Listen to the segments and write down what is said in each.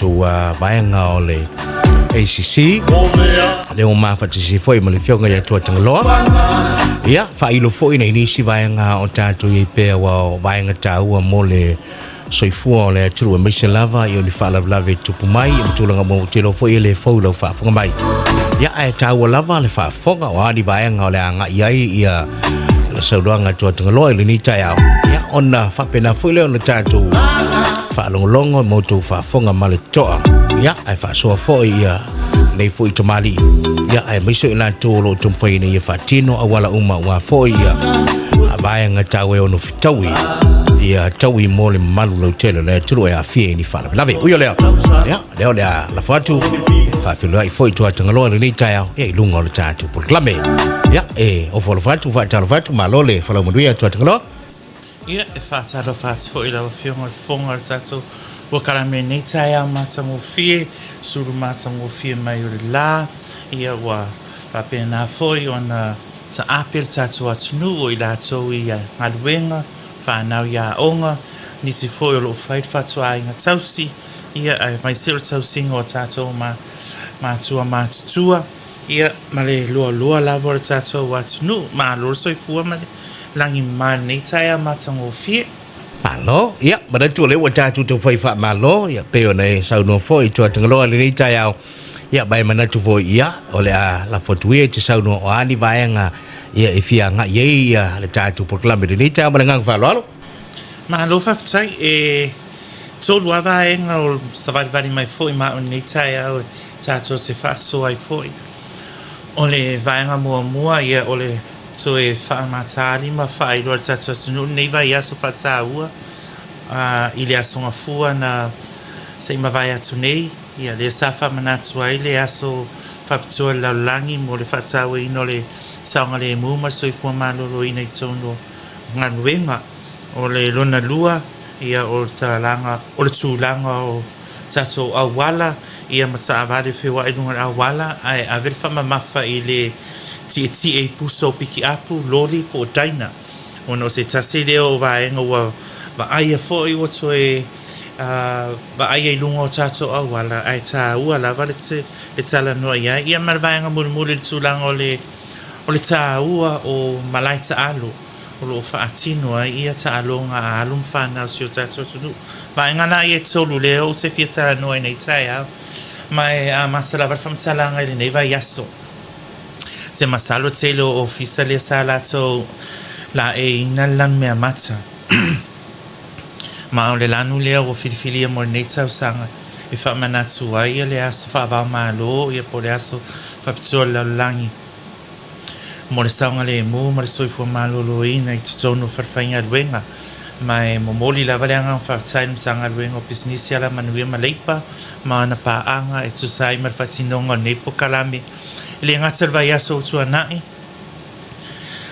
Tatou vaega o le ACC lea ua mafatasi foi ma le afioga ia Tuatagaloa. Ia, faailo foi nei nisi vaega o tatou i ai pea ua o vaega taua mo le soifua o le atunuu aemaise lava i o ni faalavelave e tupu mai ma tulaga uma ou te iloa foi e le fou i lau faafofoga mai. Ia, ae taua lava le faafofoga o a ni vaega o le a agai ai ia le saunoaga a Tuatagaloa i lenei taeao. Ia, ona faapena foi lea ona tatou faalogologo ma outou faafofoga ma le totoa. Ia, ae faasoa foi ia nei foi tamalii. Ia, aemaise o i latou o lo o taumafai ina ia faatino auala uma aua foi ia vaega taua e ono fetaui ia taui mo le mamalu lautele o le atunuu e aafia i ni faalavelave. Ui o lea, ia, lea o le a lafo atu, e faafeiloai foi Tuatagaloa i lenei taeao, ia, i luga o le tatou polokalame. Ia, e ofo alofa atu, faatalofa atu, malo le folau manuia Tuatagaloa. Ia, e faatalofa atu foi i lau Afioga i le Fofoga o le tatou polokalame i lenei taeao matagofie, sulu matagofie mai o le la. Ia, ua faapena foi ona taape le tatou atunuu o i latou i galuega, fanau i aoga, nisi foi o lo o fai le fatuaiga tausi, ia, aemaise o le tausiga o tatou matua matutua. Ia, ma le loaloa lava o le tatou atunuu. Malo le soifua ma le lagi mama i lenei taeao matagofie. Malo, ia, manatu o lea ua tatou taufai faamalo, ia, pei ona e saunoa foi i Tuatagaloa i lenei taeao, ia, ma e manatu foi, ia, o le a lafo atu ia i te saunoa o a ni vaega, ia, e fia agai ai, ia, le tatou polokalame i lenei taeao ma le agaga faaaloalo. Malo faafetai. E tolu lava vaega o savalivali mai foi ma au i lenei taeao e tatou te faasoa ai foi. O le vaega muamua, ia, o le toe faamatali ma faailoa i le tatou atunuu lenei vaiaso faataua i le Aso Gafua na se i mavae atu nei, ia, lea sa faamanatu ai le aso faapitoa i le lalolagi mo le faatauaina o le saogalemu ma le soifua maloloina i totonu o galuega. O le lona lua, ia, o le talaga, o le tulaga o tatou auala, ia ma taavale feoai i luga o le auala, ae ave le faamamafa i le tietie i pusa o pikiapu, loli po o daina, ona o se tasi lea o vaega ua vaaia foi ua toe vaaia i luga o tatou auala, ae taua lava le talanoa i ai. Ia ma le vaega mulimuli i le tulaga o le taua o malae taalo. o lo o faatino ai ia taaloga a alo ma fanau o si o tatou atunuu. Vaega la ia e tolu lea ou te fia talanoa ai nei taeao, ma e amata lava le faamatalaga i lenei vaiaso. Te masalo tele o ofisa lea sa latou laeiina le lanumeamata. Ma o le lanu lea ua filifilia mo lenei tausaga e faamanatu ai le aso faava-o-Malo ia po o le aso faapitoa o le lalolagi mo le saogalemu ma le soifua maloloina i totonu o falefaigaluega. Ma e momoli lava le agaga faafetai i le Matagaluega o Pisinisi, Alamanuia ma Leipa ma ana paaga e tusa ai ma le faatinoga o lenei polokalame e le gata i le vaiaso ua tuanai,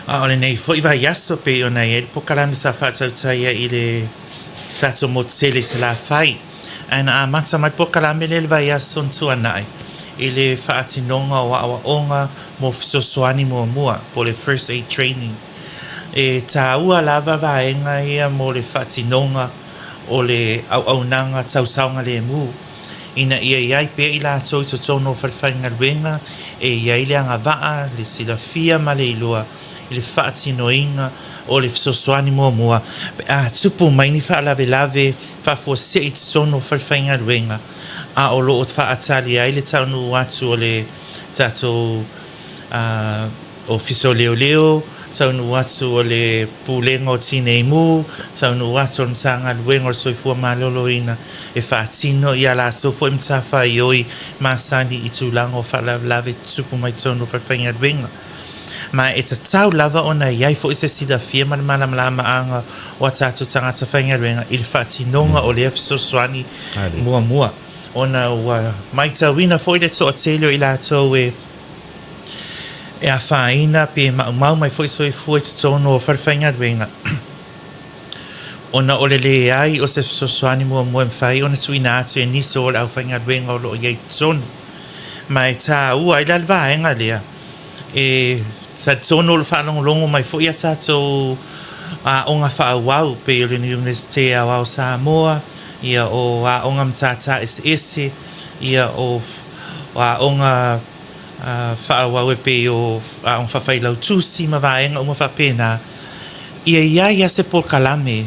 a o lenei foi vaiaso pei ona i ai le polokalame sa faatautaia i le tatou motu tele i Salafai. Ae na amata mai le polokalame lea i le vaiaso na tuanai i le faatinoga o aoaoga mo fesoasoani muamua po o le First Aid Training. E taua lava vaega ia mo le faatinoga o le auaunaga tau saogalemu ina ia i ai pea i latou i totonu o falefaigaluega e i ai le agavaa, le silafia ma le iloa i le faatinoina o le fesoasoani muamua pe a tupu mai ni faalavelave faafuasei i totonu o falefaigaluega, a o lo o faatali ai le taunuu atu o le tatou Ofisa o Leoleo, taunuu atu o le Pulega o Tinei Mu, taunuu atu o le Matagaluega o le Soifua Maloloina e faatino i a latou foi matafaioi masani i tulaga o faalavelave tutupu mai totonu o falefaigaluega. Ma e tatau lava ona i ai foi se silafia ma le malamalamaaga o a tatou tagata faigaluega i le faatinoga o lea fesoasoani muamua, ona ua matauina foi le toatele o i latou e afaina pe maumau mai foi soifua i totonu o falefaigaluega, ona o le leai o se fesoasoani muamua e mafai ona tuuina atu e nisi o le aufaigaluega o lo o i ai i totonu. Ma e taua ai la le vaega lea, E talitonu o lo o faalogologo mai foi a tatou aoga faaauau pei o le Iunivesite Aoao o Samoa, ia, o aoga matata eseese, ia, o aoga faaauau e pei o aoga faafailautusi ma vaega uma faapena, ia i ai lava se polokalame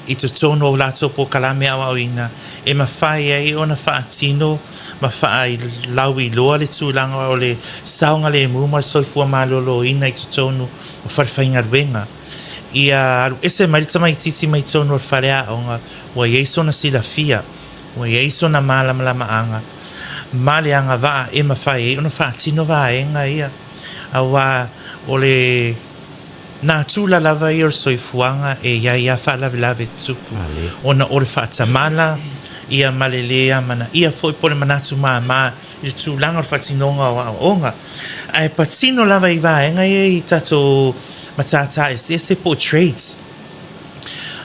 i totonu o latou polokalame aoaoina e mafai ai ona faatino ma faalauiloa le tulaga o le saogalemu ma le soifua maloloina i totonu o falefaigaluega. Ia alu ese mai le tamaitiiti mai totonu o le faleaoga ua i ai sona silafia, ua i ai sona malamalamaaga ma le agavaa e mafai ai ona faatino vaega ia, aua o le natura lava ia o le soifuaga e i ai lava faalavelave tutupu ona o le faatamala ia ma le lē amanaia foi po o le manatu mama i le tulaga o le faatinoga o aoaoga. Ae patino lava i vaega ia i tatou matata eseese po o trades,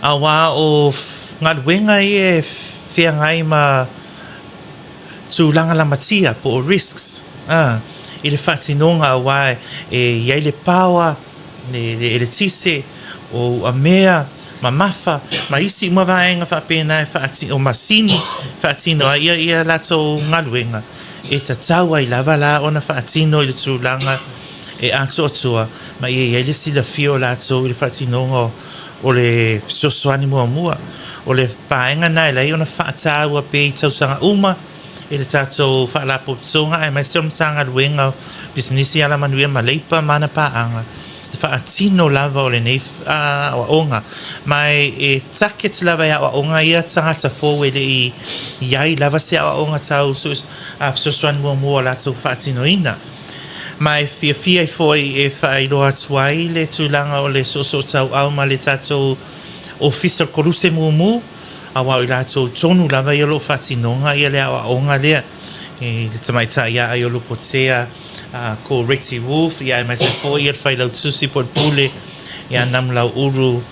aua o galuega ia e feagai ma tulaga lamatia po o risks i le faatinoga aua e i ai le power, le eletise, o uamea, mamafa ma isi uma vaega faapena e faatino, o masini e faatino ai ia latou galuega, e tatau ai lava la ona faatino i le tulaga e atoatoa ma ia i ai le silafia o latou i le faatinoga o le fesoasoani muamua. O le vaega lena e ala ai ona faataua pea i tausaga uma e le tatou Faalapotopotoga aemaise o le Matagaluega o Pisinisi, Alamanuia ma Leipa ma ana paaga, le faatino lava o lenei aoaoga. Ma e target lava e aoaoga ia tagata fou e le i i ai lava se aoaoga tau fesoasoani muamua o latou faatinoina. Ma e fiafia ai foi e faailoa atu ai le tulaga o le soosootauau ma le tatou Ofisa o le Koluse Mumu, aua o i latou tonu lava ia o lo o faatinoga ia le aoaoga lea i le tamaitai ia Aiolupotea ko Retty Wolf, ia aemaise foi ia le Failautusi po o le Pule ia Namulauulu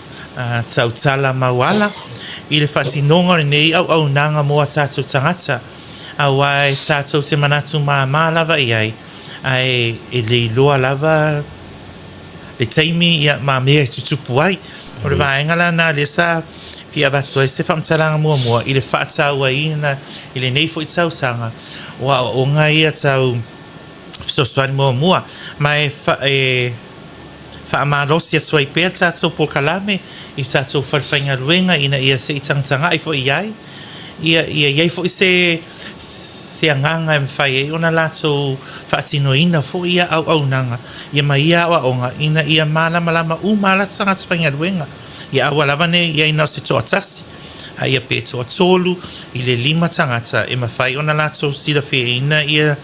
Tautala Mauala i le faatinoga o lenei auaunaga mo a tatou tagata, aua e tatou te manatu māmā lava i ai, ae e le iloa lava le taimi ia ma mea e tutupu ai. O le vaega la lena lea sa fia avatu ai se faamatalaga muamua i le faatauaina i lenei foi tausaga o aoaoga ia tau fesoasoani muamua ma e e faamalosi atu ai pea le tatou polokalame i tatou falefaigaluega ina ia se i tagatagai foi i ai ia ia i ai foi se se agaga e mafai ai ona latou faatinoina foi ia auaunaga ia ma ia aoaoga ina ia malamalama uma lava tagata faigaluega. Ia aua lava ne i ai na o se toatasi, a ia pe toatolu i le lima tagata e mafai ona latou silafiaina ia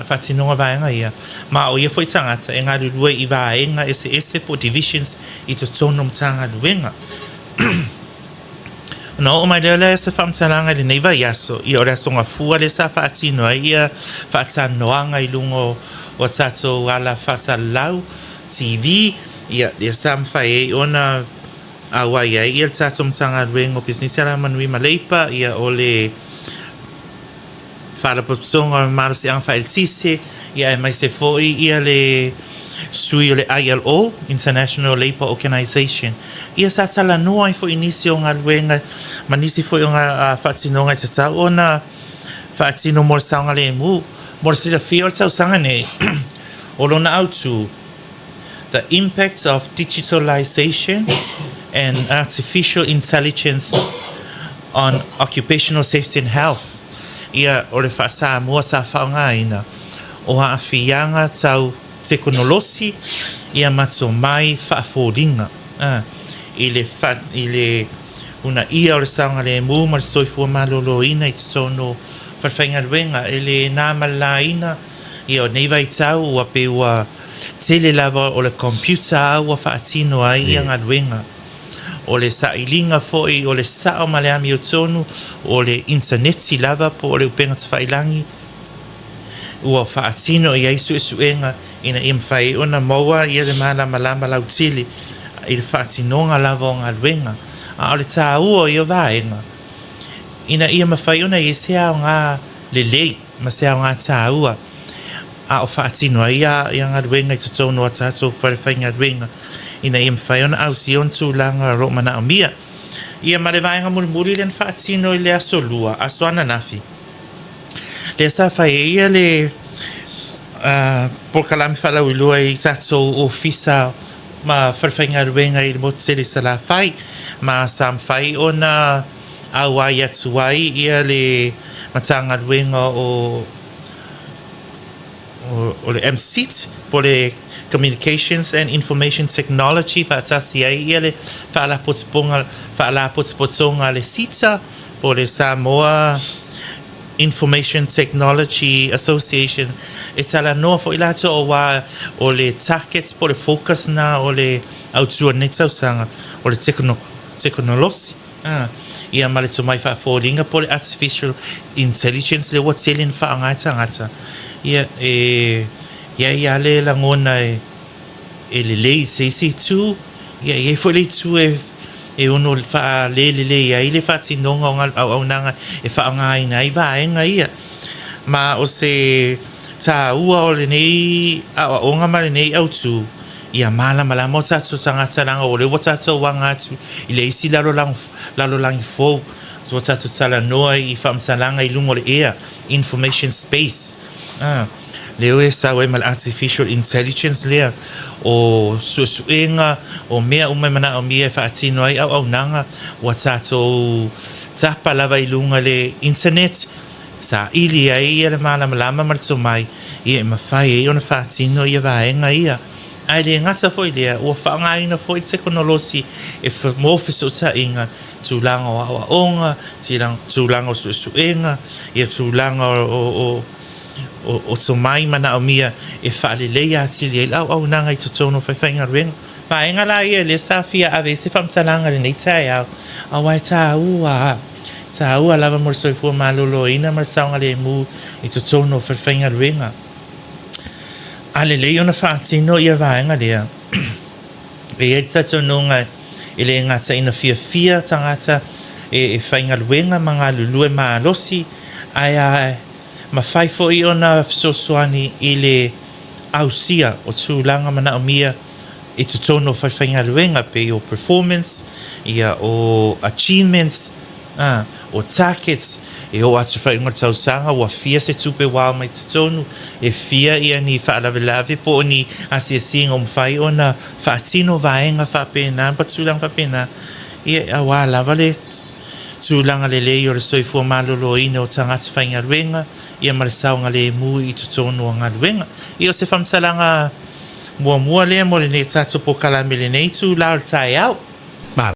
faatinoga vaega ia, ma o ia foi tagata e galulue i vaega eseese po o divisions i totonu o Matagaluega. Ona oo mai lea o se faamatalaga i lenei vaiaso, ia o le Aso Gafua lea sa faatino ai ia faatalanoaga i luga o a tatou ala faasalalau, TV, ia lea sa mafai ai ona auai ai ia le tatou Matagaluega o Pisinisi Alamanuia ma Leipa, ia o le Faalapotopotoga o le Malosiaga Faaeletise, ia aemaise foi ia le sui o le ILO, International Labour Organization. Ia sa talanoa ai foi i nisi o galuega ma nisi foi o faatinoga e tatau ona faatino mo le saogalemu. Mo le silafia o le tausaga nei, o lona autu, The Impact of Digitalization and Artificial Intelligence on Occupational Safety and Health, ia, o le faa-Samoa sa faaaogaina, o aafiaga tau tekonolosi ia ma tomai faafoliga i le i le uunaia o le saogalemu ma le soifua maloloina i totonu o falefaigaluega. E le na ma le laina ia o nei vaitau ua pei ua tele lava o le computer a ua faatino ai ia galuega. O le sailiga foi o le sao ma le amiotonu o le initaneti lava po o le upega tafailagi ua faatino i ai suesuega ina ia mafai ai ona maua ia le malamalama lautele i le faatinoga lava o galuega. A o le taua o ia vaega ina ia mafai ona i ai se aoga lelei ma se aoga taua a o faatino ai ia galuega i totonu o a tatou falefaigaluega ina ia mafai ona ausia ona tulaga o lo o manaomia. Ia ma le vaega mulimuli lea na faatino i le Aso Lua, aso ananafi, lea sa fai ai ia le polokalame faalauiloa i tatou ofisa ma falefaigaluega i le motu tele i Salafai, ma sa mafai ona auai atu ai ia le Matagaluega o o le MCIT po o le Communications and Information Technology faatasi ai ia le Faalapotopotoga Faalapotopotoga a le SITA po o le Samoa Information Technology Association e talanoa foi latou aua o le target po o le focus lena o le autu o lenei tausaga o le tekonolosi ia ma le tomai faafoliga po o le artificial intelligence lea ua tele ina faaaoga e tagata. Ia e i ai lava le lagona e e lelei i se isi itu, ia e i ai foi le itu e e ono faalelelei ai le faatinoga o auaunaga e faaaogaina ai vaega ia. Ma o se taua o lenei aoaoga ma lenei autu, ia malamalama o tatou tagata leaga o lea ua tatou aga atu i le isi lalolagi fou, ua tatou talanoa i faamatalaga i luga o le ea, information space. Lea e sau ai ma le artificial intelligence lea, o suesuega, o mea uma e manaomia e faatino ai auaunaga, ua tatou tapa lava i luga le internet, saili ai ia le malamalama ma le tomai, ia e mafai ai ona faatino ia vaega ia. Ae le gata foi i lea, ua faaaogaina foi le tekonolosi e mo fesootaiga, tulaga o aoaoga, tulaga o suesuega, ia tulaga o o tomai manaomia e faaleleia atili ai le auaunaga i totonu o falefaigaluega. Vaega la ia lea sa fia ave ai se faamatalaga i lenei taeao, aua e taua lava, taua lava mo le soifua maloloina ma le saogalemu i totonu o falefaigaluega. A lelei ona faatino ia vaega lea, e i ai le talitonuga e le gata ina fiafia tagata e faigaluega ma galulue malosi, ae mafai foi ona fesoasoani i le ausia o tulaga manaomia i totonu o falefaigaluega pei o performance, ia o achievements, a, o targets, e oo atu i faaiuga o le tausaga ua fia se tupe ua ao mai totonu, e fia ia ni faalavelave po o ni asiasiga ua mafai ona faatino vaega faapena ma tulaga faapena, ia aua lava le tulaga lelei o le soifua maloloina o tagata faigaluega ia ma le saogalemu i totonu o galuega. Ia o se faamatalaga muamua lea mo lenei tatou polokalame i lenei itula o le taeao.